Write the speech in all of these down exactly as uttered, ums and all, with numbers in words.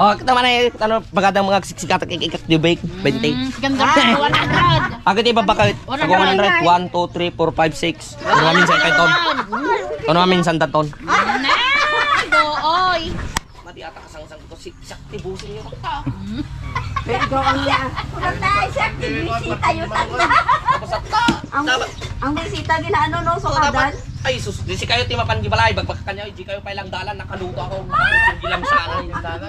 Oh, kita man ay, ano, bagadang mga siksikat, ik-, ik-, di ba, bente. Mm, ganda. Ah, one hundred. Agad ibabakal. One hundred. One hundred. One, two, three, four, five, six. Ano namin sa iton? Ano namin sa daton? Ay, dooy. Mati ata kasangsang ko si Sakti busin niyo ta. Pero ikaw ang Kulang na siya, bisita yun. Tapos at ta. Ang, ang bisita, ginaano, no, so dapat, ay, sus, di si kayo ti mapan di balay, bagbag ka niya, di kayo pa ilang dalan, nakaluto ako. Ilang sana, ilang dalan.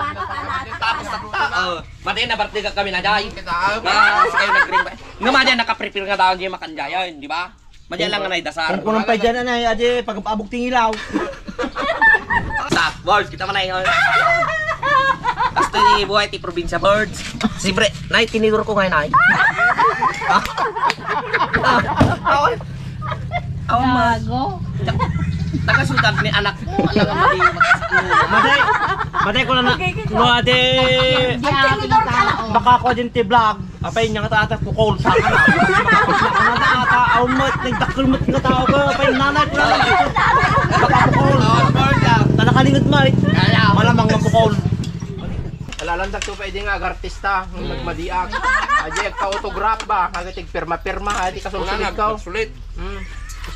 Tapos at ta, oh, mati na birthday ka kami na, Jay. Kita, ah, si kayo nag-ring. Nga, mati, nakaprepare nga daw, di makan, Jay, di ba? Madya lang nga naidasar. Kung kunong pa dyan, anay, adi, pag-abog tingilaw. Sa, Bords, kita man ay, oh. Basta ni buhay ti probinsya, Bords. Siyempre, nay, tinidor ko ngayon, ay. Awan. Awan, ma. Gago. Taga-sudad ni anak mo, alam nga mali. Maday, maday ko na na, no, adi. Ang tinidor ka na, oh. Baka ko din ti vlog. Apay, nia nga ta ata, pukol, saan ka na? Saan ka na ata? Aw, met, nagdakkel met nga tao ka. Apay, nanay ko na lang. Baka pukol. Tanakalingit, Mike. Malamang nga pukol. Alalandak to pa, idi nga agartista, nagmadiak. Adi, agpa-autograph ba? Agad tigpirma-pirma, adi kasulsulit ka. Sulit. Hmm.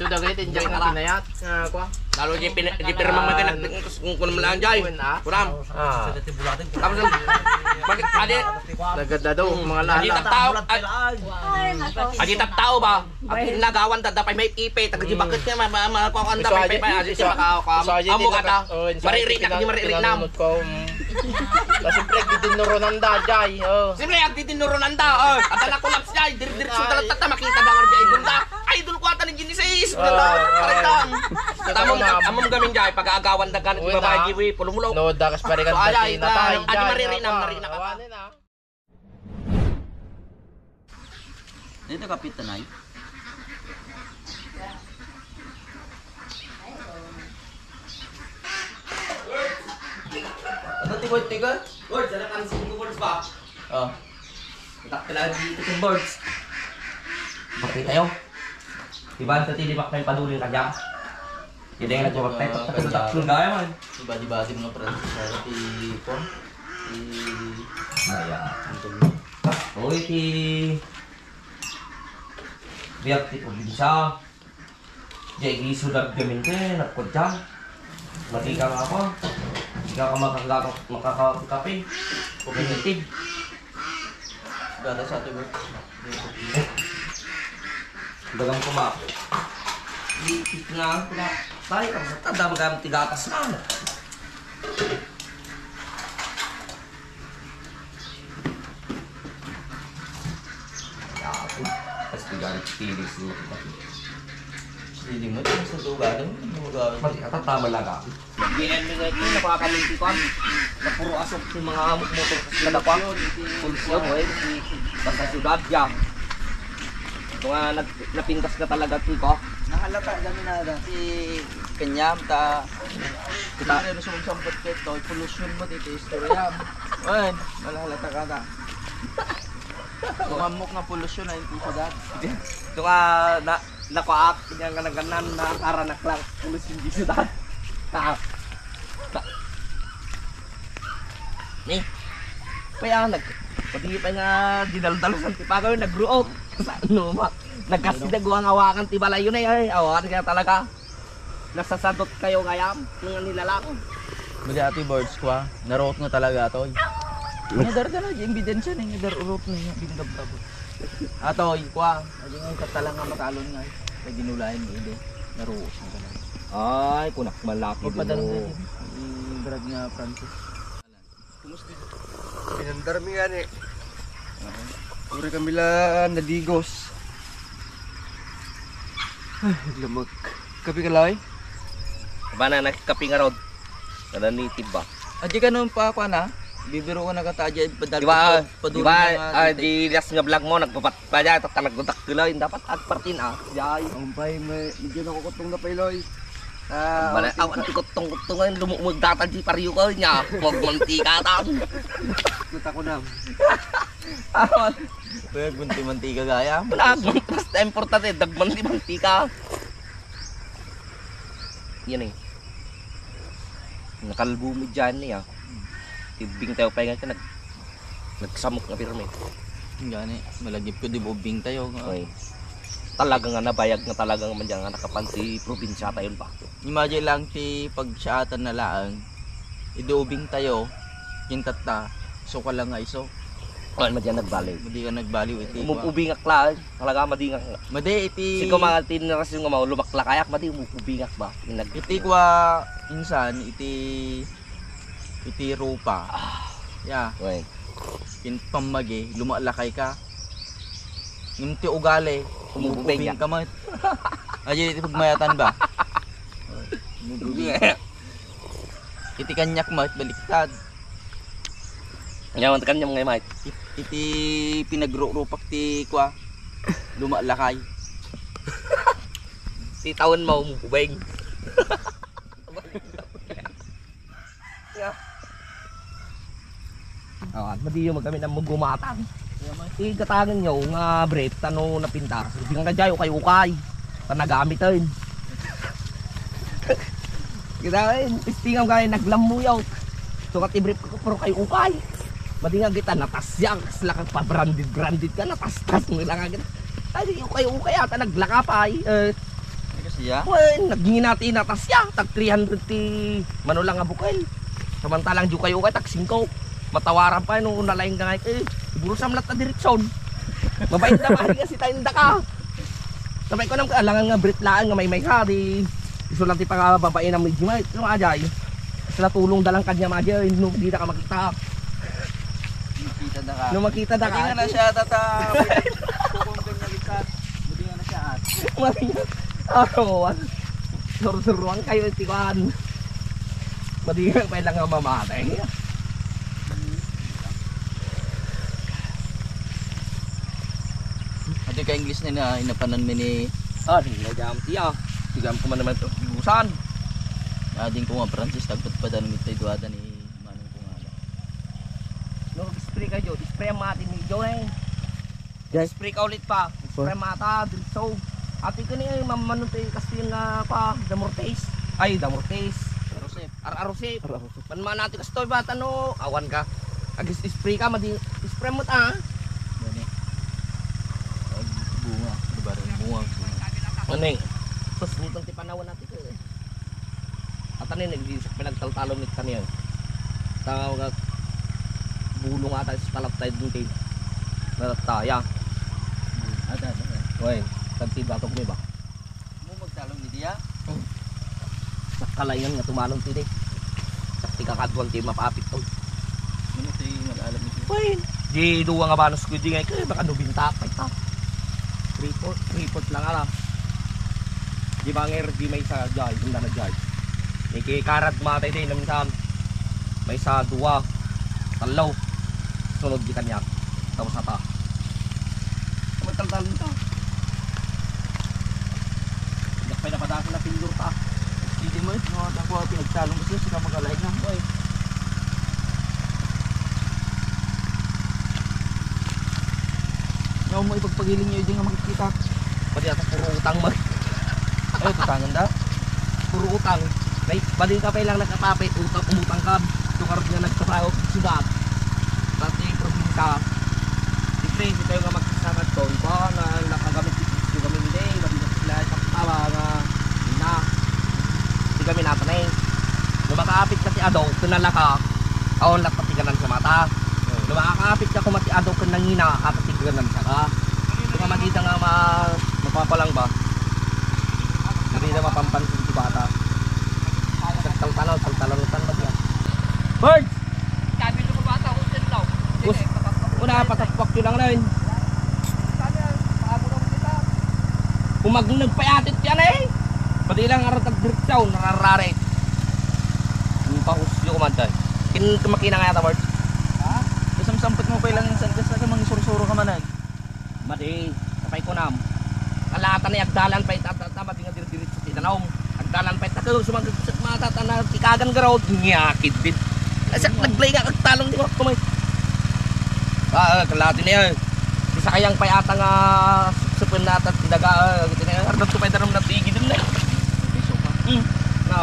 So, dagay, tinjak na kinayat. Ah, kwa? Lalo di pin-, di pirma nga nag-, kung, kung, kung, kung, kung, kung, Ah. Tapos, bakit, adi? Nagada daw, mga Adi lala. Tattao, ad-, Ay, nako. Adi tattao ba? At nagawan da, da pay may ipe, taga di bakit nga, ma-, ma-, ma-, kuwan da, pay, pay, adi siya maka-, kuwan. Amo ka da. Mariri, taga di mariri nam. Kasi pre, agdidinurunan da, Jay. Oh. Siyempre, agdidinurunan da, oh. At anak ko laps, Jay. Dir-, dir-, sudal at tata, makita da nga, Jay. Idol da. Idol ko ata ni Genesis. Ah, ah. Tama, amom gamin, Jay. Pag-aagawan da ka, di ba, Jay? Pulumulo. No, dakas pare ka. So, Jay, adi mariri nam, mariri na ka. Awanin, ah. Dito kapit tanay. Ano ti boy tiga? Board, sana pansin ko, boards ba? Oh. Takte lang dito yung boards. Bakit tayo? Diba, sa tilimak na yung paduling ka dyan? Hindi nga nagpapatay, pagkakatatlong gaya man. Iba-iba din mga friends sa ti Pon. Ti Maya. Uy, ti biyak ti probinsya. Di ay gisudad gamin ti nagkudyan. Mati ka nga ako. Di ka ka makakagato-, makakakape. Negative. Dada sa ato, bro. Dagang kuma. Ipit nga, kuna. Tayo ka, basta dama gam tigatas na. Tapos, tas tigatas, feelings mo. Feeling mo, sa tuga, ano? Ano mo gawin? Pati, atatama lang ka. G M ni Kuya Ito, napakakalunti ko, ah. Na puro asok yung mga motor sa kada pa. Polusyon, eh. Basta syudad, ya. Ito nga, nag-, napintas ka talaga, Tiko. Nahalata kami na, na si Kanyam, ta, kita. Ano, sumsampot ka ito, polusyon mo dito, istorya. Ay, nahalata ka na. Tumamok nga polusyon, ay, hindi ko dad. Ito nga, na, Nakuak, kanya nga naganan na karanak lang. Pulos yung giso daan. Ta. Ta. Ni. Kaya nag-, pati pa nga dinaldalusan ti pagaw, nagruot. Sa ano, ma-, nagkasi na guwang awakan ti balayo na, ay, awakan kaya talaga. Nasasadot kayo ngayam, mga nilalang. Mali ati boards ko, ah. Naruot nga talaga, atoy. Nadar ka na, di ebidensya na yung nadar urot na yung bingabgabot. Atoy, kwa. Adi nga, yung katalang nga matalon nga, eh. Kay ginulayan ni Ido. Naruot na talaga. Ay, kunak malaki. Magpadalong din. Yung brad nga Francis. Pinandar mi gani. Puri kami la nadigos. Ay, naglamok. Kape ka, Loy? Bana, nagkape nga rod. Kada native ba? Adi ka nung pa, pa na? Bibiro ko na kata, adi, padal-, Di ba, pad-, di ba, padulong na nga, ah, adi. Di last nga vlog mo, nagpapat-, Kaya ito ka nagdudak ti Loy, dapat agpartin, ah. Jay. Ang bay, may, medyo nakukutong na pa, Loy. Ah, bala, okay. Awan, kutong-kutong ngayon, lumumog data di pariyo ko niya. Huwag mantika ta. Kuta ko na. Awan. Ito yung gunti mantika gaya. Wala, basta importante, dagman di mantika. Yan eh. Nakalbo mo dyan eh, ah. Ti ubing tayo pay nga nag-, nagsamok nga pirmi. Gani, malagip ko di ba ubing tayo, nga. Okay. Talaga nga nabayag nga talaga nga mandiyan nga nakapan ti probinsya tayo ba? Imagine lang ti pagsiatan na laeng, idi ubing tayo, kintatta, isu ka lang nga isu. Kuan, madi a nagbaliw. Madi a nagbaliw iti Umub-, kuan. Ubingak laeng. Talaga, madi nga. Madi iti Singko mga tinirasyon nga mga lumaklakayak, madi umu-, ubingak ba? Yung nag- Iti kua, insan, iti, iti rupa. Ah. Ya. Wen. Kin pammagi, lumalakay ka. Yung ti ugali, Umubing umubing ya. Ka man. Aja iti pagmayatan ba? Umubing. Iti kaniak met, baliktad. Nyaman ti kaniam nga, Mike. It-, iti pinagrurupak ti kua, lumalakay. Ti tawen mo, umubing. Awan, madiyo magkami ng magumatan. Igatangan nyo nga brief, tano napintas. Di nga kadyayo kay ukay. Panagamit, eh. Kita, eh, testingan ka, eh, naglamuyot. So, kati brief ko, pero kay ukay. Madi nga kita, natasya, sila kang pa-branded, branded ka, natastas mo lang agad. Ay, ukay, ukay, ata naglakapay, eh. Ay, kasi ya? Wen, nagngina ti natasya, tag three hundred ti mano lang nga bukel. Samantalang di kayo kay tag singko. Matawaran pa, no, nalaing ka nga, eh, siguro samlat na direksyon. Mabait na mahal nga si Tainda ka. Sabay ko nang kaalangan nga brief laeng nga may may ha, di isu lang ti pangababain ang medyo may, no, ajay. Sila tulong dalang kanya, ajay, no, di na ka makita. Makita da ka. No, makita da ka. Pati nga na siya, tata. Kung kanya kita, pati nga na siya, at. Mati nga. Arawan. Sursuruan kayo, ti kuan. Madi nga, pwede lang nga mamatay. Adi ka English na na, inapanan mi ni Ah, di na jam tiya. Tigam ko man naman ito, bibusan. Ading ko nga Francis, tagpatpadan mi tayo duwada ni Manong ko nga. No, spray kayo, spray ang mati ni Joe, eh. Guys. Spray ka ulit pa. Spray mata, dritso. Ati ko ni, eh, mamano tayo kasi nga pa, damortes. Ay, damortes. Arusip. Ar-, arusip. Ar-, arusip. Panmana ti kastoy ba, tano, awan ka. Agis spray ka, madi, spray mo ta, ah. Gani. Ay, bunga. Di ba rin? Bunga. Bunga. Ano eh? Tapos, butang ti panawan natin ko eh. At ano yung nag-iisip, pinagtaltalon ni Tanya. Tawag at bulong ata sa talaptay dun kay Narataya. Ada, ada. Oy, tagtibatog ni ba? Mo magtalon ni Dia? Sakalayan nga tumalon ti di. Sakti kakaduan ti mapapit to. Ano ti nag-alam ni Dia? Uy, di duwa nga banos ko di ngay kay baka nobenta pa ita. Report, report lang ala. Di ba nga di may sa jay, kung na jay. May kay karad matay din naman saan. May sa duwa, talo. Sunod di kanya. Tapos ata. Ano taltalon to? Hindi pa napadasa na pindur pa. Hindi mo, no, ako pinagtalon kasi sila magalain na. Oy. Nga mo ipagpagiling nyo, hindi nga makikita. Pati ata puro utang mo. Ay, utangan da? Puro utang. May, bali ka pa ilang nagkatapit, utang, umutang ka. Ito karog nga nagtrabaho, sugat. Pati probinsya. Siyempre, hindi tayo nga magkasakad to. Iba na nakagamit dito kami hindi. Iba dito sila sa tama nga ina. Hindi kami natanay. Nung makaapit kasi adaw, kinalaka. Awan lang patiganan sa mata. Nung makakaapit ka kumati adaw ken nangina, akatiganan ka ka. Kung makita nga ma-, mapapalang ba? Hindi na mapampansin ti bata. Taltalaw, taltalaw, taltalaw yan. Birds! Sabi ko bata ko din daw. Bus, una, patapok yun lang na yun. Sabi, paabo na kita. Kung mag-, nagpayatit yan eh. Pati lang arat ang direksyon, narararit. Ang pahusyo ko man tayo. Kin-, kumakina nga yata, Mark. Ha? Kasamsampit mo pa ilang insan, kasi sa mga sursuro ka man, ay. Madi, kapay ko nam. Kalatan na agdalan pa itata, madi nga diri-diritso ti tanong. Agdalan pa itata, sumagsak mata, tana, tikagan garod, niya, kidbit. Asak, naglay nga, agtalon, di ba, kumay. Ah, ah, kalati na yan. Sisakayang pa yata nga, supsupen na ata, ti daga, ah, giti na yan. Arnab to pa yung tanong na tigid na. Hmm. Na,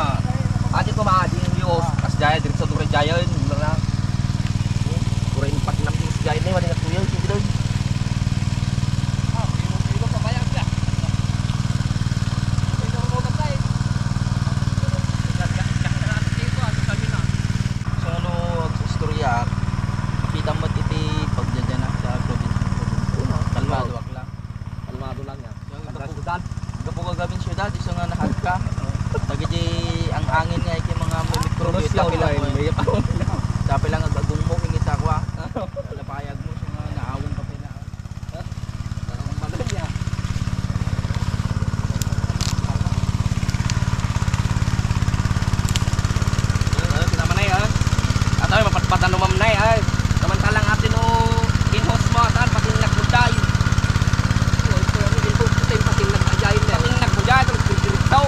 ati ko, mga di, yung, kas jaya, diretso, dure, jaya, yun, na. Gaya na yung mga tuyang, sige doon. So, ano, ang istorya, kita mo iti pagdadya na sa probinsya. Kalmado, akla. Kalmado lang yan. Gapu, gapu ka gamin syudad, isu nga nahat ka. Dagiti ang angin nga iti mga mikrobyo, Unos yun, tapila mo. May tapila nga agagummo, kingita ko, ah. Napayag mo, isu nga naawong ka pila. Ang malaya. Ayun, ayun, sila man ay, ah. At ay, mapatpatan mo, Ma'am Nay, ay. Samantalang atin, oh, in-host mo, atan, patinlag mo, day. Oh, ito, ano, in-host ko, tayo patinlag na, day, eh. Patinlag mo, day, ito, magpipiritaw.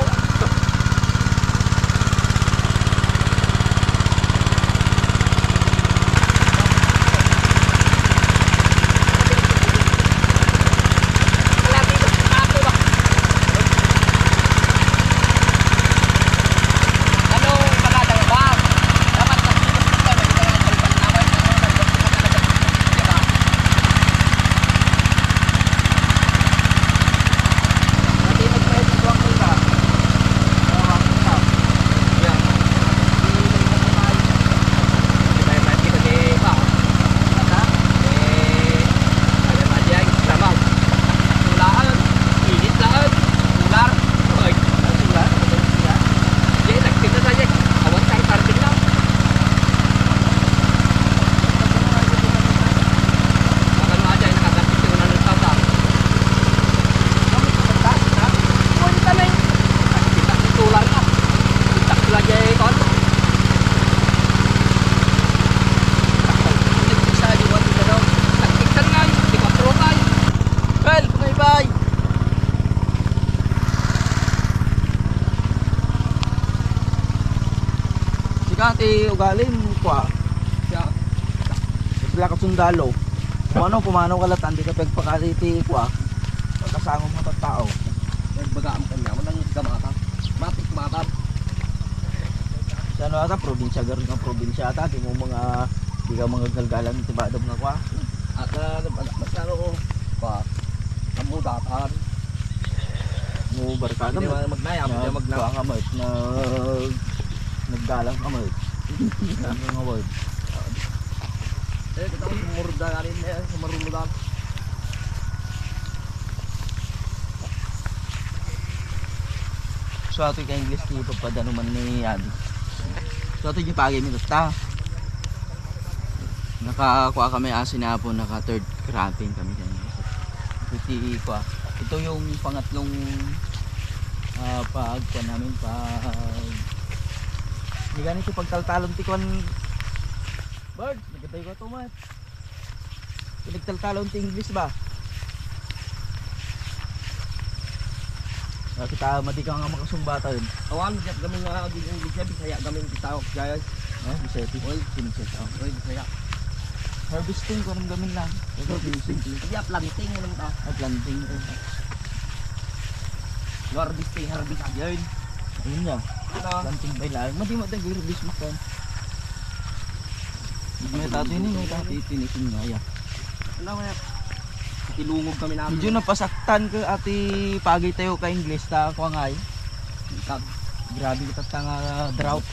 Ulaan, init laeng, ular. Oy. Ular? Diay nagkita sa diay. Awan, tartar din lang. Magano nga diay, nakaganti yung nanagpasa. Kami sa taas, ha? Uwan ka na eh. Kita si ular nga. Kita sila diay, kon. Nagkita sa diay, uwan ka daw. Nagkita nga, di ba, tropa eh? Well, bye-bye. Sika ti ugalim, kwa. Siya. Wala ka sundalo. Pumanaw, pumanaw ka latan, di ka pagpakali ti, kwa. Pagkasangom mo tattao. Nagbagaam kanya, walang gamata. Matik mata. Sa ano ata, probinsya, garud nga probinsya ata, di mo mga, di ka mga galgalan ti badam nga kwa. At, ah, mas, mas ano ko, kwa, ang mudatan. Mo barkada. Hindi mo. Mo magnayam, hindi mo magnayam. Nagkuha ka, Mart, nag-, naggalang ka, Mart. Ano nga word? Eh, kita ko sumurda ka rin, eh, sumaruludan. So, ato ka English ti ipapadanuman ni Adi. So, ato yung pagi mi tatta. Nakakuha kami asin na po, naka third cropping kami kanina. Ito ti kuha. Ito yung pangatlong, ah, pagkuha namin pag, hindi ganito pagtaltalon ti kuan. Bird, nagkatay ko ito, man. Pinagtaltalon ti English ba? Ah, kita, madi ka nga makasumbatan. Awan, diak gamin nga agin English ya, Bisaya gamin ti tawag, guys. Ah, Bisaya ti. Oy. Ti Bisaya. Oy, Bisaya. Harvesting, kung anong gamin lang. Harvesting. Hindi, ah, planting, ano ta? Ah, planting. No harvesting, harvest again. Ayun nga. Ano? Planting by lang. Madi mo tayo harvest mo kan. May tati ni, may tati tinisin nga, ya. Ano nga? Kilungog kami namin. Medyo napasaktan ko ati pagi tayo ka English ta, kuwangay. Grabe kita ta nga drought.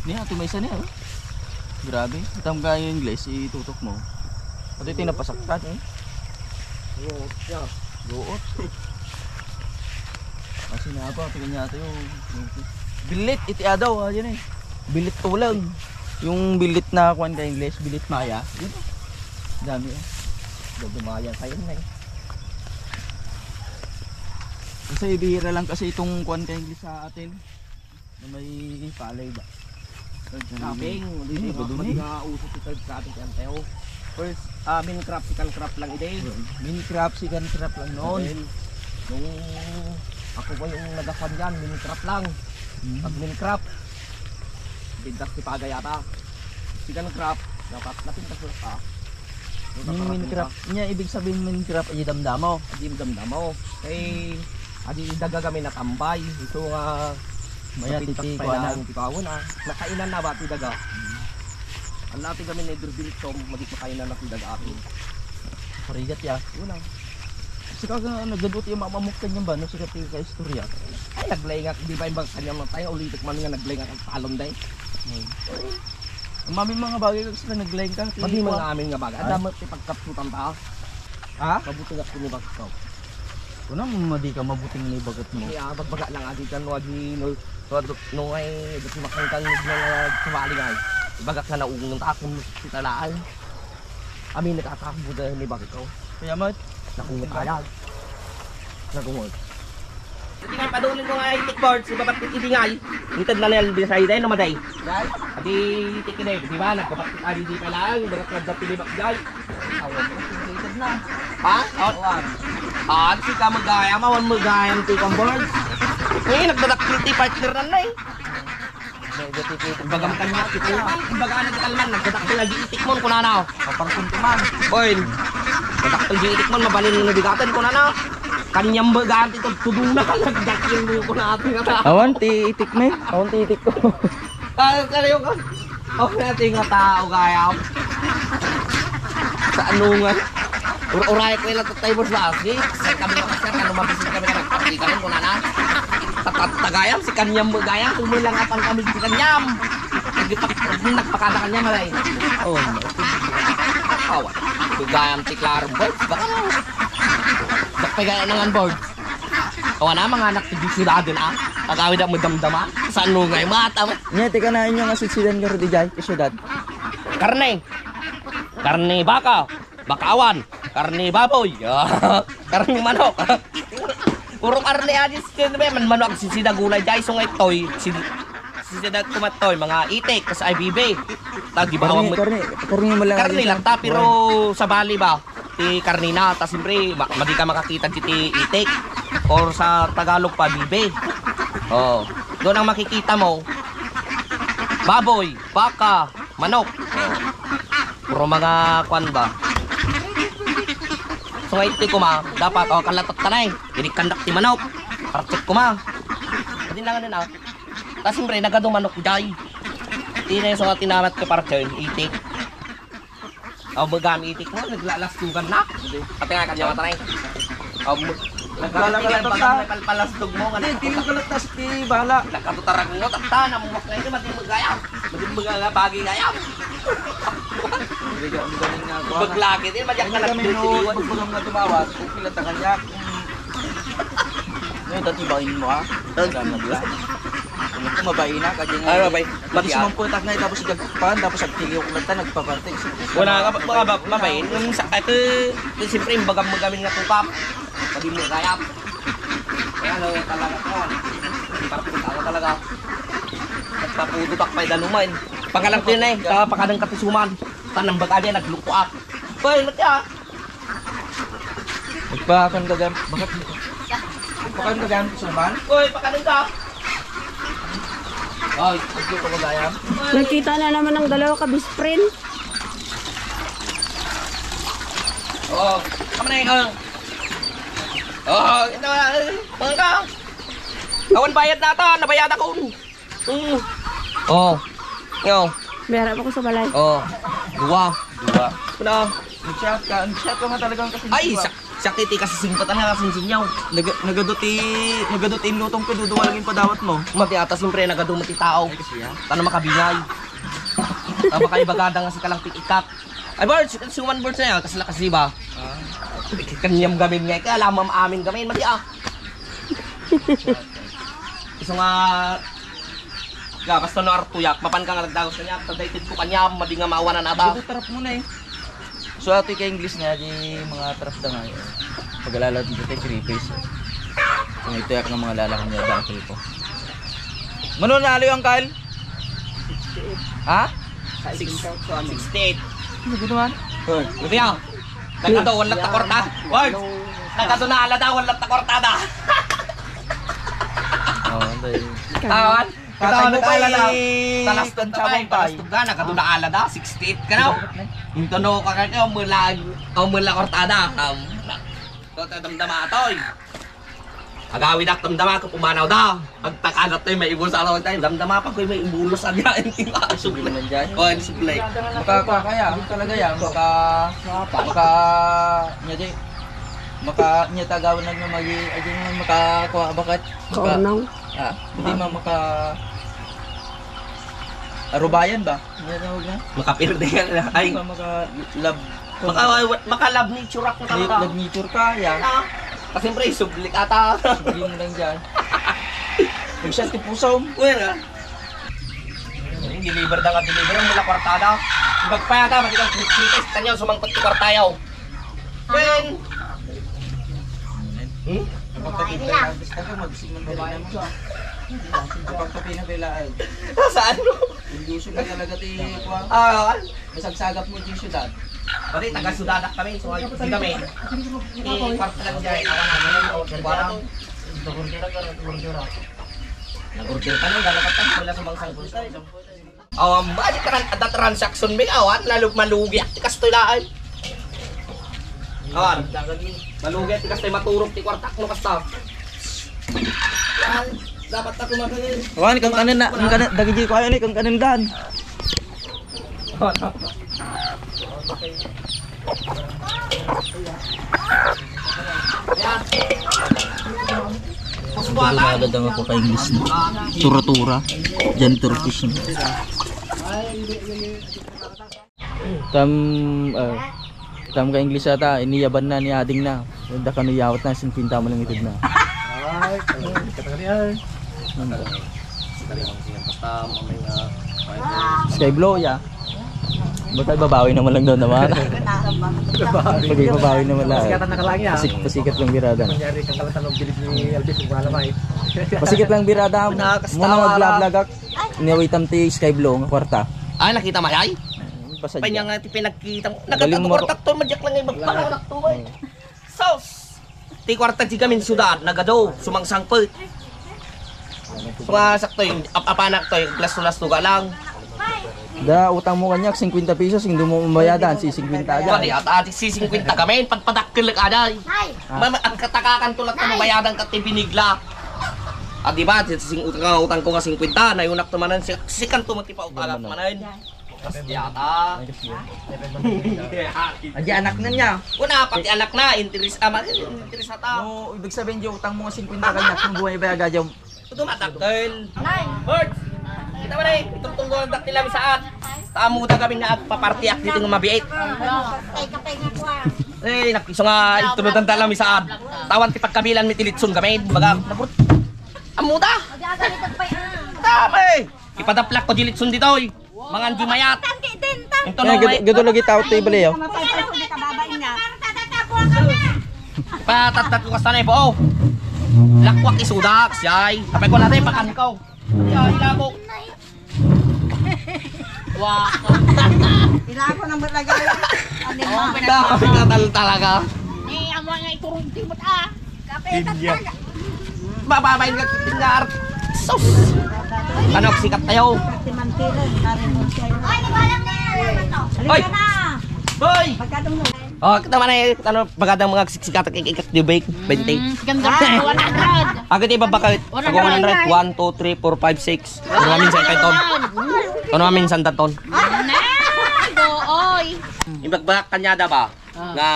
Ni, ato may isa niya, oh. Grabe. Itam ka yung English, itutok mo. Ato iti napasaktan, eh. Oo, siya. Buot. Kasi na ako, tingin niya ito yung bilit, iti adaw, ah, yun eh. Bilit tulang. Yung bilit na kuwan ka English, bilit maya. Yun. Dami, eh. Dumayan kayo na, eh. Kasi bihira lang kasi itong kuwan ka English sa atin. Na may palay ba? Third cropping, hindi nga, hindi nga uso ti third cropping ti anteo. First, ah, main crop, second crop lang idi. Main crop, second crop lang noon. Then, nung ako pa yung nagapan yan, main crop lang. Mm. Pag main crop, pintas ti pagay ata. Second crop, dapat napintas ulit, ah. Yung main crop niya, ibig sabihin main crop, ay damdamo. Ay damdamo. Kay, adi daga kami natambay. Ito nga, maya napintas titi, pa kuha na. Yung tikawan, ah. Nakainan na ba ti daga? Mm. Lati kami ni Durbilsom, magik makain na natin daga akin. Parigat ya. Wala. Sika ka nagdadot yung mamamuktan yung ba, no? Sika ti ka istorya. Ay, naglaingak, di ba yung bang kanyang tayo, ulitik man nga naglaingak ang talon, day. Mami mga bagay ko sila naglaing ka. Mami mga amin nga bagay. Ang dami ti pagkapsutan ta. Ha? Mabuti nga tinibag ko. Kunam, madi ka mabuting ni bagat mo. Kaya bagbaga lang adi kan no adi no no adu- no ay adu ti makangkang nga tumali nga. Ibagak na naungon ta kun sitalaan. Amin nakakabuda ni bagat ko. Kaya mat. Nakungot ayag. Nakungot. Iti nga padulong ko nga itik board, si Babat iti ngay. Inted na nel bisay day no maday. Day? Adi itik ni, di ba? Nagbabat adi di pa lang, berat na dati ni Bagat. Awan mo, completed na. Ha? Oh. Awan. Ah, di ka magayam, awan magayam ti kan board. Eh, nagdadakkel ti partner na na eh. Bagam kanya, si Kalman. Kumbaga, ano ti Kalman, nagdadakkel na di itik mo, kunana. Paparsuntuman. Oy, nagdadakkel di itik mo, mabalin mo na digatan, kunana. Kanyang bagaan ti tudtuduna, nagdakkel mo, kunana. Awan ti itik mi. Awan ti itik ko. Ah, kalayo ka. Oh, natin nga tao gayam. Sa ano nga? Ur-uray ko ila tatay mo sa si. Sa kami nga kasi ano mabisin kami ka nagpakita nun kung nana. Tatatagayam si kanyam mo gayam. Kung lang apan kami si kanyam. Nagpakada kanyam alay. Oh, awan. Gayam ti klaro boy. Baka mo. Dakpay gaya nangan board. Awan na, mga anak ti syudad, ah. Pag-awid ang madamdama. Saan mo nga yung mata mo? Nya, tika na inyo nga sutsidan ka rodi jay, ti syudad. Karne. Karne baka. Baka awan. Karne baboy. Karne manok. Puro karne, ah, di, di, di, man, manok, sisida gulay, jay, so nga itoy, si, sisida kumatoy, mga itik, kas ay bibi. Tagi ba Karne, karne, karne mo lang. Karne lang ta, pero sa bali ba? Ti karnina, ta siyempre, ma-, madi ka makakita diti itik. Or sa Tagalog pa, bibe. Oh, doon ang makikita mo. Baboy, baka, manok. Oh. Puro mga kwan ba? So, nga itik kuma, dapat, oh, kalatat tanay. Dinikandak ti manok. Parchek kuma. Pwede lang din, ah. Ta siyempre, nagadu manok, jay. Ti na yung sa tinamat ko parchek, itik. Aw, magami itik mo, naglalastugan na. Pati nga kanya matay. Aw, mo. Naglalakalat ka. Palpalastog mo, nga. Hindi, hindi yung kalat, tas ti bahala. Nagkatutarag mo, tata, namuwak na ito, mati magayam. Mati magayam, bagay gayam. Hindi ka, hindi ka rin nga, kuha. Baglaki din, madyak ka nagtitiwan. Pag nga tumawag, kung pilata kanya, hmm. Ngayon, dati bain mo, ha? Dami na ba? Ano ko, mabain na, kanya nga. Ano, bay? Pati sumamputak na, tapos gagpan, tapos agtiliw ko lang ta, nagpaparte. Wala ka, baka ba, mabait? Yung sa, ito, ito, siyempre, yung bagang magamin nga tukap. Pwede mo kaya. Kaya, ano, talaga ko. Parang ako talaga. Nagpapudo tak pa yung danuman. Pangalan ko yun eh, ta-, pakadang katisuman. Tanang baga dyan, nagluko ah. Hoy, mati ah. Magpakon ka dyan. Bakit? Magpakon ka dyan, Suman? Uy, pakanin ka! Ay, hindi ko magayam. Nagkita na naman ang dalawa ka best friend. Oh, tama na yun. Oh, ito na. Mga ka. Awan bayad na ata. Nabayad ako. Mm. Oh. Yo. Biyara pa ko sa balay. Oh. Dua. Dua. Ano? Nag-chat ka. Nag-chat ka nga talagang kasi. Ay, siya, siya ti kasi singpatan nga kasi sinyaw. Naga-, nagadu ti, nagadu ti inlutong ko, duduwa lang yung padawat mo. Mati ata, siyempre, nagadu mo ti tao. Ay, kasi yan. Tano makabingay. Tama kayo bagada nga si kalang pikikat. Ay, Bards, si one Bards na yan. Kasi lakas, di ba? Ah. Kanyam gamin nga. Kaya lamang amin gamin. Mati ah. Isu nga, ga, basta no artuyak, mapan ka nga nagdagos kanya, tadayted ko kanya, madi nga maawanan ata. Isu tarap mo na eh. So, ato ka English na, di mga tarap da nga, eh. Pag-alala dito tayo, three face, eh. Kung ito yak ng mga lalaki niya, dangkil ko. Mano na, aliw ang Kyle? Ha? Six, sixty-eight. Ano ginawa? Hoy. Buti ah. Nagkado, walang takor ta. Hoy! Nagkado na ala daw, walang takor ta da. Oh, anday. Tawan? Tatay mo pa eh. Talas ng tabong, talas ng gana, kaduna ala da, sixty-eight ka na. Yung tuno ka ka, mula, mula kortada. Um, to, to, damdama, toy. Agawidak, damdama ko, pumanaw da. Agtakanak tayo, may ibulos, ano tayo, damdama pa ko, may ibulos, ano yan, di ba? Sublay. Sublay man dyan. Oh, ang sublay. Maka, kaya, talaga yan, maka, maka, nya di, maka, nya tagawan na nga magi, ay, di naman maka, kuha, bakit? Maka, kaurnaw. Ah, hindi man maka, arubayan ba? Ano tawag na? Makapirde ka na. Ay. Hindi man maka, love, Maka, maka love nature ako talaga. Love nature ka, ya. Ah, kasi siyempre, subli ka ata. Sabihin mo lang dyan. Nagsiya ti pusom. Well, ah. Deliver da nga, deliver. Ang mula kwartada. Ibagpayata, pati kang kritis, tanyaw, sumangkot ti kwartayaw. When? Hmm? Kapag kapit na lang, basta ka, magising ng babae mo. Kapag kapit na lang. Saan mo? Iluso na talaga ti, kuwan. Ah, Masagsagap mo diyay siyudad. Pati taga-siyudadak kami, so, di kami. Eh, kwarta lang dyan, awan namin, o, kuwan. Nag-order ka na, gala ka pa, wala sa mga sangkot. Awan ba, di ka ran-, ada transaction, may awan, lalo malugi, at kastoy laay. Awan, malugi, at kastoy maturog, ti kwartak mo, kasta. Awan, dapat ako magaling. Awan, kang kanan na, kang kanan, dagiti ko, ayan, eh, kang kanan dan. Wala lang ako ka English na. Tura-tura. Diyan Turkish na. Tam, ah, tam ka English ata, iniyaban na ni ading na. Daka no yawat na, singkwenta man lang ited na. Ay, kata ka niya. Ano? Basta, mamay nga, Sky Blue, ya. Baka babawi naman lang daw naman. Babawi. Pag babawi naman lang. Pasikat na lang ya. Pasik-, pasikat lang birada. Kunyari, kang kalatan ng bilib ni Elvis, kung wala may. Pasikat lang birada. Muna naglablagak. Niyawitam ti Sky Blue, nga kwarta. Ay, nakita mo, ay? Basta Panya dyan. Nga ti pinagkita mo. Galing mo. Nagkatukurtak to, madyak lang ay magpakanak to, ay. Hmm. Sus! Ti kwarta ti gamin siyudad, nagado, sumangsangpet. Sumasakto yung ap-, apanak to, yung lasto-lasto ka lang. Da, utang mo kanyak, singkwenta pesos, hindi mo mabayadan, si singkwenta dyan. Pati at ati si singkwenta gamin, pagpadakkel ka, day. Ay. Mama, ang katakakan to lang, ano, bayadan ka ti binigla. Ah, di ba? Sing-, utang, utang ko nga singkwenta, nayunak to manan, si-, sikan to matipa utang manan. Kasyata. Adi anak na niya. Kuna, pati anak na, interes, ah, ma-, interes ata. No, ibig sabihin, di utang mo nga singkwenta kanya, kung buhay ba, gadyo. Ito matakkel. Birds! Kita mo na eh, itong tungguan ang daktil namin saat. Tamo na kami nga agpapartiak dito nga mabiit. Eh, nakiso nga, itulutan tayo namin saat. Tawan ti pagkabilan mi ti litson kami, baga, nabut-, amuta! Tama eh! Ipadaplak ko di litson dito eh. Mangan di mayat. Tangke din, tang. Ito Eh, na gud-, may gudo lagi tao ti bali, oh. Patatap ko kasta na ipo, oh. Lakwak isudak, siyay. Apay ko natin, pakan ko. Siyay, labo. Wah. Ilako ng matlagal. Ano Oh, mo? Pinagkakatatal talaga. Eh, amo nga iturong timot, ah. Kape, India. Tatag. Bababain ka, tinggar. Sus! Ano, sikat tayo? Oy, di ba lang na yan? Ano to? Oy! Halika na! Boy! Magkano mo? Oh, kita man eh, ano, pagkadang mga siksikat, ik-, ik-, di bake, twenty. Mm, ganda. Ah, one hundred. Agad iba bakit? One hundred. One, two, three, four, five, six. Ano namin sa iton? Ano namin sa daton? Ah, na! Dooy! Ibagbak kanya da ba? Ah. Nga,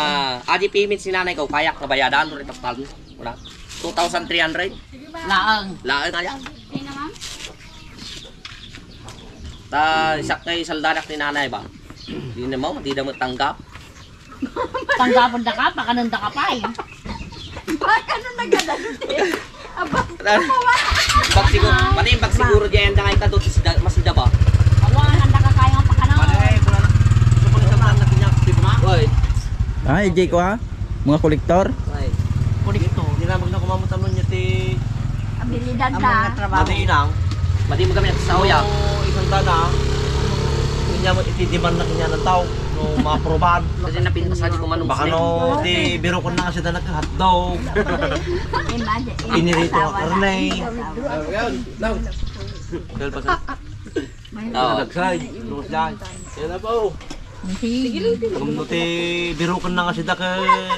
adi payment si nanay ko, kayak nga bayadan, no, repastalan. Wala. Two thousand three hundred. Laang. Laang kaya. Ta, isak kay saldanak ni nanay ba? Di na mo, di na mo tanggap. Tanggapon da ka, pakanan da ka pa eh. Baka nung nagdadalo, eh. Aba, Bag siguro, pati yung bag siguro diyan, dangay ka doon, sida, masida ba? Awan, handa ka kaya nga pakanaw. Pare, wala na. Gusto ko na sa tanah na pinyak, di ba? Oy. Ah, E J ko, ha? Mga kolektor? Ay. Kolektor. Hindi na magna kumamot ano niya ti Abilidad Ang na. Mga trabaho. Madi inang. Madi mo kami sa uya. No, isang dana. Kanya mo iti demand na kanya ng tao. No, maproban. Kasi napintas sa di ko manong Baka snack. No, di biro ko na kasi dana ka hotdog. Imagine. Inirito Asawa ang na. Karne. Asawa. Ayan, now. Dahil pa sa May Oo. Nagsagsay. Luwas dyan. Yan na po. Sige lang, sige. Kung ti biruken na nga sida ka,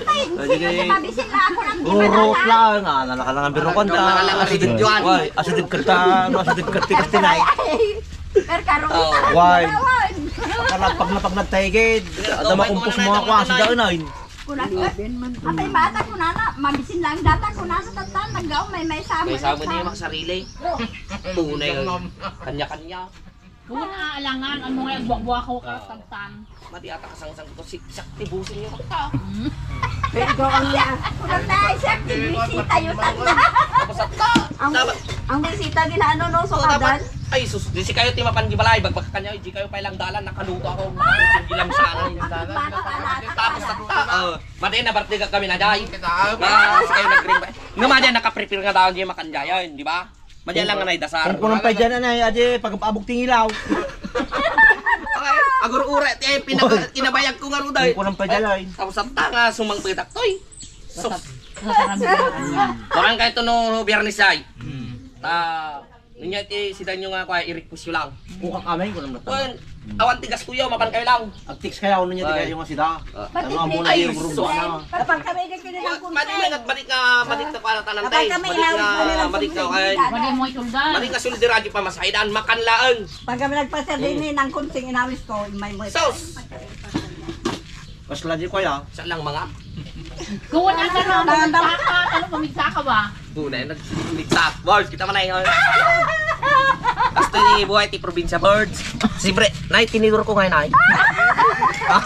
ay, sige. Mabisin na ako ng Rurot lang, ah, nalaka lang ang biruken ta. Nalaka lang ang Asideg, biruken. Way, asideg ka ta, no, asideg ka ti kastinay. Pero karong Oh. Way. Kalagpag na pag nagtaygid. Ada maumpos mo ako, asida, inay. Kunana, apay bata, kunana, mabisin lang data, kunana, tatan, naggaw, may, may sabon. May sabon niya, makasarili. Tunay, kanya-kanya. Kung naalangan, ano nga, buwak-buwak ko, Ah. katantan. Mati ata kasangsang ko, si, siak, tibusin niyo, ta. Pero ikaw ang Kunana, siya, bisita yun, tatan. Tapos at ta, Ang, dapat, ang bisita, ginaano, no, so, sukadan? Dapat, ay, sus, di si kayo ti mapan di balay, bagbag ka niya, di kayo pa ilang dalan, nakaluto ako. Hindi lang sana. Bata ka na. Tapos at ta, oh. Madi na birthday ka kami na, Jay. Kita. Mas kayo nag-green ba? Nga madi, nakaprepare nga daw, Jay, makan Jay, di ba? Madi lang nga naidasar. Kung kunang pa dyan, anay, adi, pag-abog tingilaw. Okay, aguro-ura, ti, ay, pinaka-, kinabayag ko nga ruday. Kung kunang pa dyan, ay. Tapos ang tanga, sumang petak, toy. Sus. Makan kayo to no, Biyernes, ay. Hmm. Ta, Ninya iti sidanyo nga, kuya, i-request yo lang. Kung kakamay ko lang natan. Kuya, awan tigas, kuya, mapan kayo lang. Ag-text kayo, ano niya, Ay. tigas yung nga sida. Ah. Ano, amo na Ay, yung sus. rumba na. Kapag kami di kinilang Madi kunti. nga, madi nga, madi nga, kuya, tanan Kapag tayo. kami Madi lang, nga, kami lang madi nga, sumisigitan. kay Madi mo ituldan. Madi nga, suldi radyo pa, masahidan, makan laeng. Pag kami nagpasya din, Hmm. eh, ng kunting inawis ko, may mo Sus! Kasla di, kuya. Sa lang mga. Kuwan na ka na, Tama, tama. Ano, pamigsa ka ba? Tunay, nagmigsa. Birds, kita man ay, oh. Hasta ni buhay ti probinsya, birds. Siyempre, nay, tinidor ko ngayon, ay. Ah.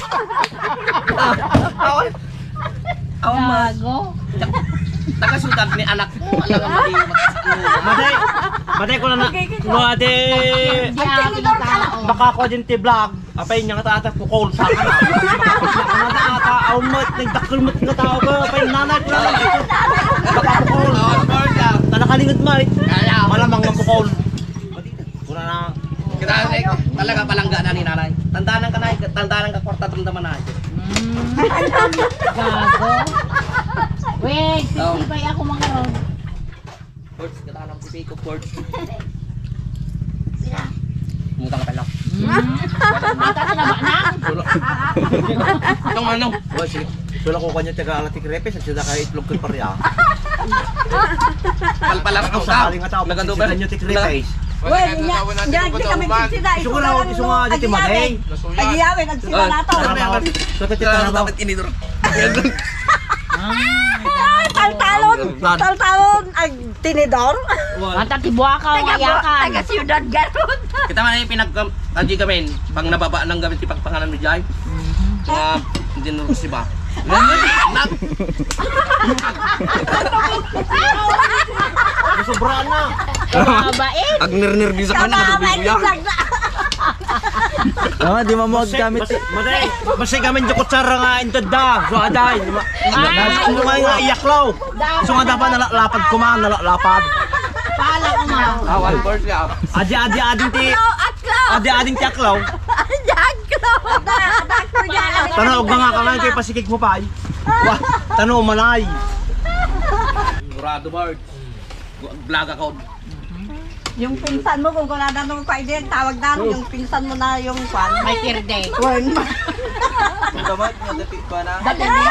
Ah, awan. Awan, mas. Gago. Taga-syudad ni anak mo, alam mo, di mo. Maday, maday ko na na, Okay, okay. no, ate. Hindi ako tinatao. Baka ko din ti vlog. Apay, inya nga tatak pukol, saan ka na? Ano na ata, awan mo, nagdakkel mo nga tao ka. Apay, nanay ko na lang. Baka pukol. Tanakalingot mo, eh. Malamang nga pukol. Kuna na. Kita, eh, talaga palangga na ni nanay. Tandanan ka na, eh. Tandanan ka, kwarta, tandaman na, eh. Mm. Gago. Wait, Oh. sixty-five ako, mga ron. Birds, katanam ti piko, birds. Mutang pala. Hmm. Mata sa laba na. Wala. Itong ano? Wala, sige. Wala ko kanya taga ala ti Crepes, at sila kay itlog ko pareha. Palpalas Ako ko sa ka. Kaling ataw, Nagando ba? Sisitan nyo ti Crepes. Well, nya, nya, di kami sisida, Gusto ko na, gusto nga, di ti Maday. Agiyawen, agsila Ah. nato. Ano ba yan? Sa kati Ano tanaw. dapat inidor? Ah, taltalon, taltalon, ag Tinidor? Anta ti buaka, Taga, ayakan. Taga siyudad garud. Kita man ay pinag-, adi kami, pang nababa ng gamit ti pagpanganan ni Jai. Mhm. Mga dinurus, diba? Nag- Sobraan na. Mabait. Agnernerbis ako na, Mabait kuya. lang na. Ah, di mo mo Basta, gamit. basta, basta, basta kami yung kutsara nga, inted da. So, aday. Ma-, Ay. ma-, ma-, nga iyaklaw. So nga dapat nalalapad ko man, nalalapad. Pala ko man. Awan, of course, yeah. Adi, adi, adi, ti. Aklaw, aklaw. Adi, adi, ti aklaw. Adi, aklaw. Tanaw, og nga ka nga, kay pasikig mo pa, ay. Wah, tanaw, malay. Sigurado, Bard. Blaga ko. Yung pinsan mo, kung kunada nung pwede, tawag na, yung pinsan mo na yung kwan. May pirde. Kwan. Ang gamot nga, dati ko na. Dati na.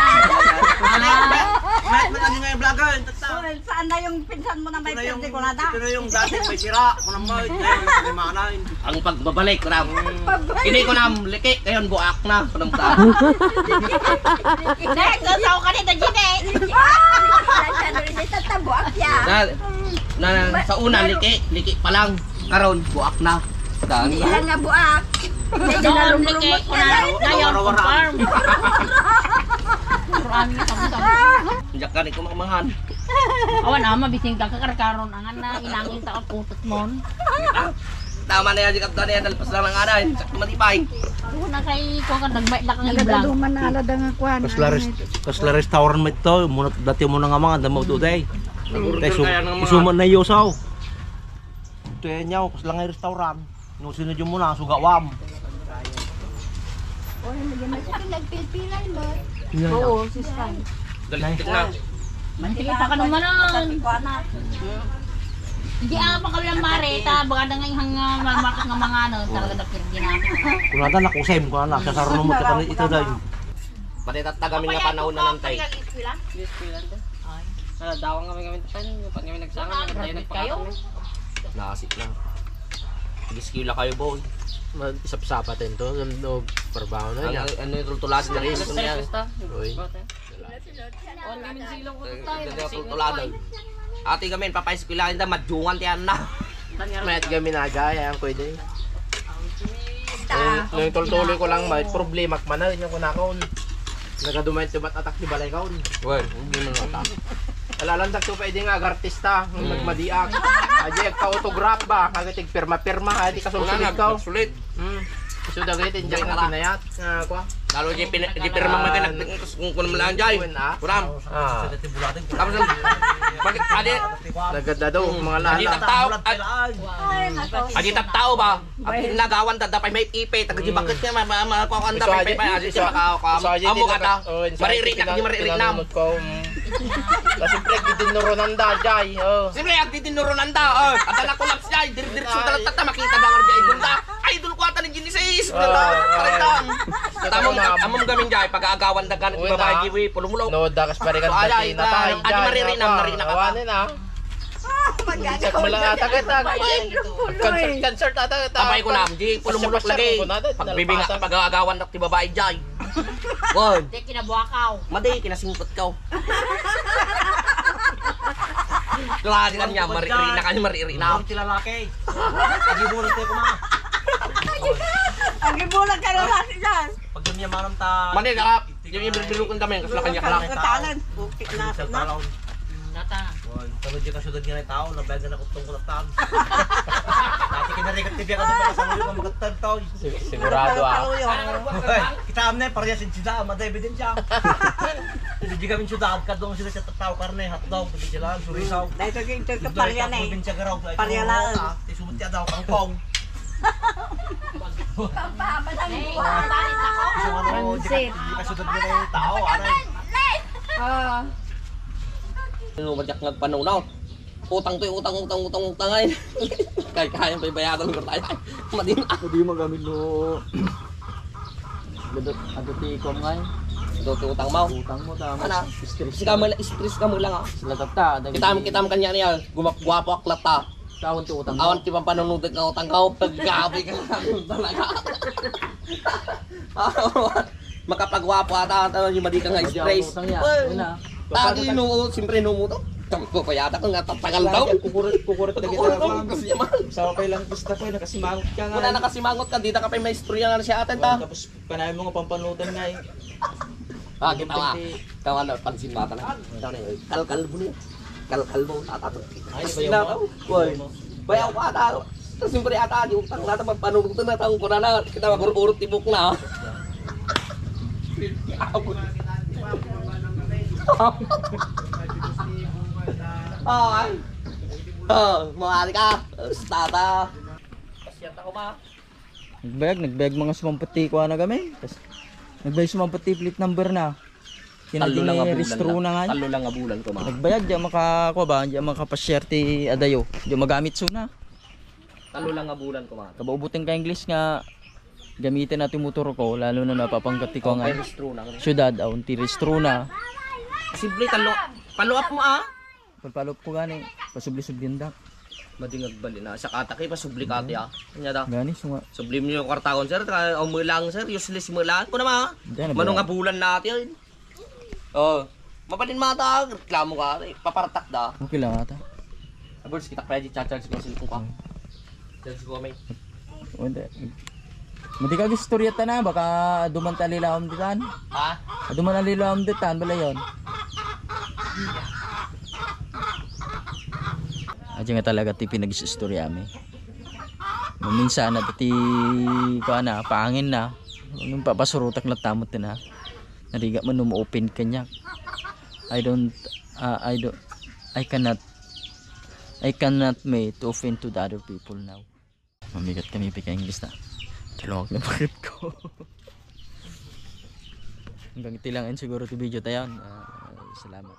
Mat, mat, ano nga yung vlogger? Yung tata. Kwan, saan na yung pinsan mo na may Ito na yung, pirde, kunada? Ito na yung dati, may sira. Kung naman, ito na yung pagmamalayan. Ang pagbabalik, Ram. Pagbalik. Hindi ko na liki, ngayon buak na. Kunang ta. Dahil sa sa ka nito, Gine. Yan siya, Lorenzo, sa tabuak siya. Na, na, sa una, liki, liki pa lang. Karon, buak na. Dahil Hindi lang nga buak. Medyo Noon, nalumrumot liki, na kuna, lang. Ngayon, confirm. Pero amin nga kami sa Diyak ka ni kumamangan. Awan, ama, bising ka, kakarkaron, angan na, inangin ta, putot mon. Tama na yan, di ka na yan, nalpas lang ng anay. Sakto matibay. Ako na kay, kuwan ka, nagmay, dakang iblang. Nagadaduman na alada nga kuwan. Kasla Ano rest-, yun? kasla restaurant mo ito, muna, dati mo na nga mga, damo to, day. Nag-order Kay su-, kaya ng mga isuman na yosaw. Ito yan yaw, kasla nga restaurant. No, sino dyan mo na, sugawam. Oy, hindi may Ito nagpilpilay mo. Oo, sister. Dali, Nay. tignan. Mantika ka naman. Sa tikwana. Hindi, ah, pagkabilang mare, ta, baga na nga yung hanga, mamakit nga mga ano, talaga na pirdi natin. Kunada na kusem, kunada na, sa sarunumot ka na ito, day. Pati tattagamin nga panahon na nantay. Yes, kuya, ito. Ay. Ah, dawang kami kami tayo, yung pag kami nagsama, Grabe tayo kayo. nagpakatang. Nakasik lang. Diskila kayo, boy. Mag-isap-sapa tayo to, ano, parbaho na Ang, niya. ano yung tultulasan na rin, Yes, ito niya. yes, yes, Uy. yes. On kami silang ko tayo, Tultulasan. Ate kami, papaeskwelahan ta, madyungan ti anna. Mayat kami na, Jay, ang pwede. Nung, nung tultuloy ko lang, may problema, mana, yun yung kunakon. Nagadumay ti bat atak di balay kaon. Well, hindi mo nata. Alalandag ko pwede nga, agartista, nung Mm. nagmadiak. Aja, agpa-autograph ba? Agad tigpirma-pirma, ay, di kasulsulit Wala na, ka. Sulit. Hmm. So, dagay, tinjak Diyan na ka. pinayat. Ah, kwa? Lalo di pin-, di pirma Ah. maganda kung, kung, kung naman lang, Jay. Kuwan, ah? Kuram. Ah. Tapos, pag, adi, Nagada daw, Hmm. mga Adi, lala. tattao, ad-, Ay, nako. adi, tattao ba? Bay. Adi, nagawan, dadapay, may ipit. Taga di Hmm. bakit niya, ma-, ma-, ma-, kuwan, Iso, dapay, adi, pay, pay, adi, iso, siya maka-, iso, adi, amo tinata-, kata. oh, iso, Maririnak, tinata-, di maririnak. tinanunot ko, hmm. Kasi, pre, di dinurunan da, Jay, oh. Siyempre, adi, dinurunan da, oh. At anak ko, Laps, Jay, dir-, dir-, Ay. sundal, tata, makita ba nga, Jay, idol da? Ay, idol ko ata ni Genesis. Ah, Talaga, ah. talaga. Sa Tamam, tamam. amam gamin, Jay, pag-aagawan da ganit Uy, babae, na. di, wi, pululo. No, dakas pare kan So, ay, dati ay, na tayo, ay, ay, Jay, maririnan, ako. maririnan ka. Awanin, ah. Ah, magagawa Check mo lang niya. ata kita. Ay, Concert, concert ata kita. Abay ko na, di, pulumulok Pasya-pasya lagi. ko na, dahil Pagbibinga, nalpasan. pag-aagawan na ti babae, Jay. Wan. Di, kinabuakaw. Madi, kinasingkot ka. Klase ka niya, maririnak ka niya, maririnak. Ang ti lalaki. Agi mo lang tayo kuma. Agi mo lang kayo lalaki dyan. Pag yung yamanam ta. Madi, ka, yung ibilbilukon kami, kasla kanya ka lang. Ang talan, bukit na, Sa na. Talaw. Nata. Wan, pero di ka sudad nga na tao, nabayad na nakutong ko lang. Dati kinarigat ti biya ka doon, sa mga magkatag tao. Sig-, sigurado, ah. Tao yun. Ay, kita am na, parehas yung sida, mada ebidensya. Hindi kami siyudad, kadong sila sa tao, karne, hotdog, hindi sila, surisaw. Dahil ito, ito, ito, Dahil parya sa na eh. probinsya, garaw, ay, Parya oo, lang. ah, isumot ka daw, kangkong. Pampahaba ng buwan. Gusto nga, no, di ka, Pansit. di ka sudad nila yung tao, ano? Oo. Ano, madyak nagpanunot. Utang to, utang, utang, utang, utang, ay. Kay kaya pay bayadan ko tayo. Madin. Pwede magamit no. Gadot, ato ti ikom nga, eh. Gadot ti utang mo. Utang mo, tama. Ana? Stress Stress ka ka. mo lang, stress ka mo lang, ah. Sila tata, dagiti Kitam, kitam kanya niya. Gumakgwapo ak lata. Awan ti utang mo. Awan ti pampanunudet nga utang ka, paggabi ka talaga. Makapagwapo ata, ata, yung madi ka nga Madi ako stress. utang yan. Well, Una. tadi no, siyempre no mo to. Kami ko kaya ata nga tatagal daw. Kukurit, kukurit na kita Kukurit lang. kasi naman. Sa okay lang, basta ko, nakasimangot ka nga. Wala nakasimangot ka, di na ka pa may istorya nga siya atan ta. Tapos, panayon mo nga pampanutan nga eh. Ah, kita nga. Hindi. Tawa na, pansin mo ata na. Tawa na, kalkal mo niya. Kalkal mo, tatato. Ay, Tapos bayaw na mo? tao. Boy, bayaw ka ata. Tapos siyempre ata, di utang na, tapos panunutan na, tao ko na na. Kita, mag-ururot tibok na. Ay. Oh, mawari ka. Tapos tata. Pasyat ako, ma. Nagbayag, nagbayag mga sumampati ko na kami. Tas nagbayag sumampati plate number na. Kina Tallo lang nga bulan rehistro na. na nga. Tallo lang nga bulan ko, ma. Nagbayag, di makakuha ba? Di makapasyerte adayo. Di magamit suna. Tallo lang nga bulan ko, ma. Kabaubuteng ka English nga gamitin natin motor ko, lalo na napapangkat ko Okay, nga rehistro na. syudad, aw, ti rehistro na. Simple, tallo. Follow up mo, ah. Pagpalop ko gani, pasubli-subli dak. Madingag bali na. Sa kata kay pasubli ka, ate, ah. Anya da? Gani, suma. Subli mo yung kwarta ko, sir. Ka, o mo lang, sir. Useless mo lang. Kuna ma. Diyan na Mano ba? nga bulan natin? Oh. Mabalin mata, reklamo ka. Eh, paparatak da. Okay lang ata. Abos, kita kaya di charge ko sa cellphone ka. Hmm. Charge ko, may. Wala. Madi ka istorya ta na, baka duman ta lilawom ditan. Ha? Duman ang lilawom ditan, bala yon. Adi nga talaga ti pinag-istorya mi. Minsan na ti, kuan na, paangin na. Nung papasurutak na tamot na. Narigat man no open kanya. I don't, uh, I don't, I cannot, I cannot make to open to the other people now. Mamigat kami pika English na. Kalawag na bakit ko. Hanggang iti lang siguro ti video tayo. Ah, salamat.